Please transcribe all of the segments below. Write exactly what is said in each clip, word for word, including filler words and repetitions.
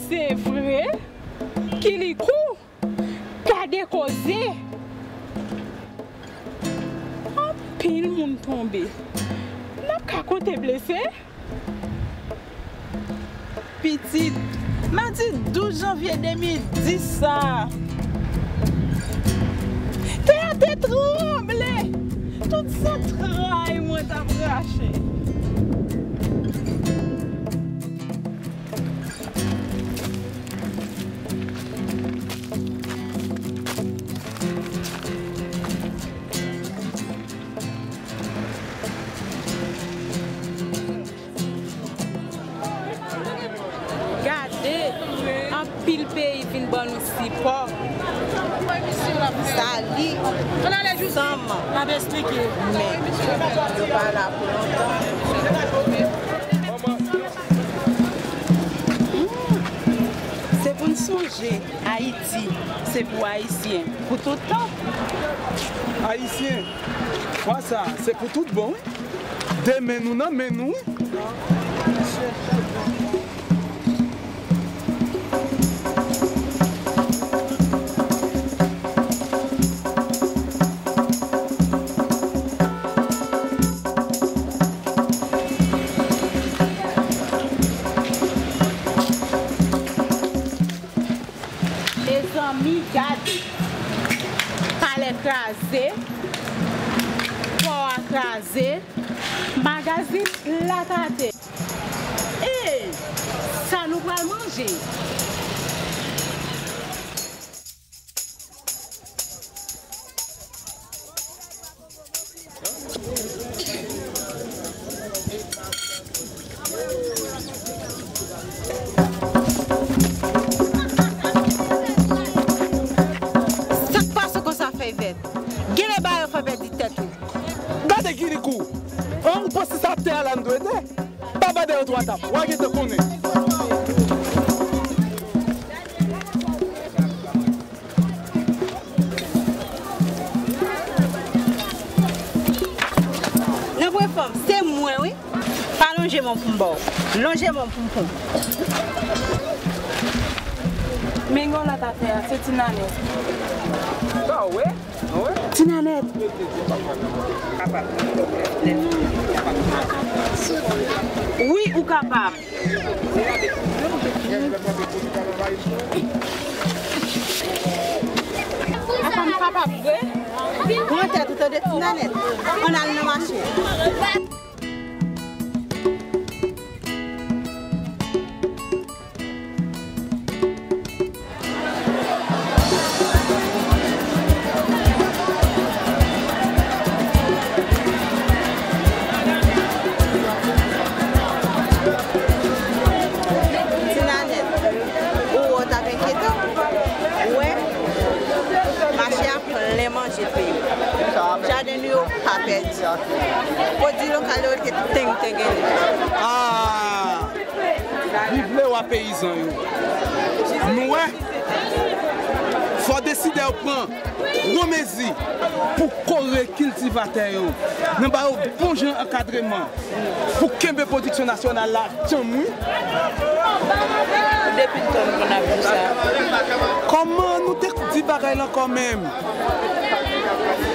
Se vre? Kilikou! Gade koze! Anpil moun tonbe. N ap ka konte blese? Pitit, madi douz janvye de mil dis sa a, tè a te tranble, tout zantray mwen t ap rache. Gade, anpil peyi vin ban nou sipò. Sali, Sam, men yo pa la pou lontan. Se pou n sonje, Ayiti, se pou Ayisyen, pou tout tan. Ayisyen, fwa sa, se pou tout bon, wi. Demen nou nan men nou, wi. Mezanmi, gade! Palè kraze, pò a kraze, magazin plat atè. Ey! Sa nou pral manje? Sa k pase konsa, Fèy Vèt? Genlè bagay yo fè pèdi tèt ou. Gade Kilikou! An, ou panse sa tè a la n dwe te? Pa ba dèyè twa tap, w a gentan konnen. Nan pwen fanm, se mwen wi. Pa lonje men w pou m ba w. Lonje men w pou m pran. Men gen yon lòt afè a, se Ti Nanèt. Sa w wè? Ti Nanèt. Wi, ou kapab. Apa m kapab vre? Pran tèt ou tande Ti Nanèt. Ann al nan mache. Ti Nanèt, ou wè w t ap enkyete w. Ou wè, mache a plen manje peyi. Jaden nou yo pa pèdi. Pwodui lokal yo rete teng teng. Ah! Viv lewa peyizan yo. Nou wè, fò desidè yo pran gwo mezi pou kore kiltivatè yo, nan ba yo bon jan ankadreman pou kenbe pwodiksyon nasyonal la djanm, wi. Depi ltan nou konn ap di sa. Kòman nou te di bagay lan kanmenm?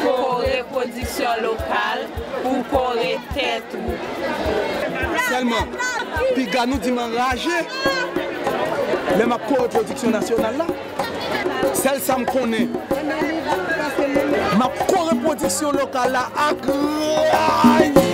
Kore pwodiksyon lokal pou kore tèt ou. Sèlman, piga nou di m anraje lè m ap kore pwodiksyon nasyonal la. Sèl sa m konnen, m ap kore pwodiksyon lokal la ak ray.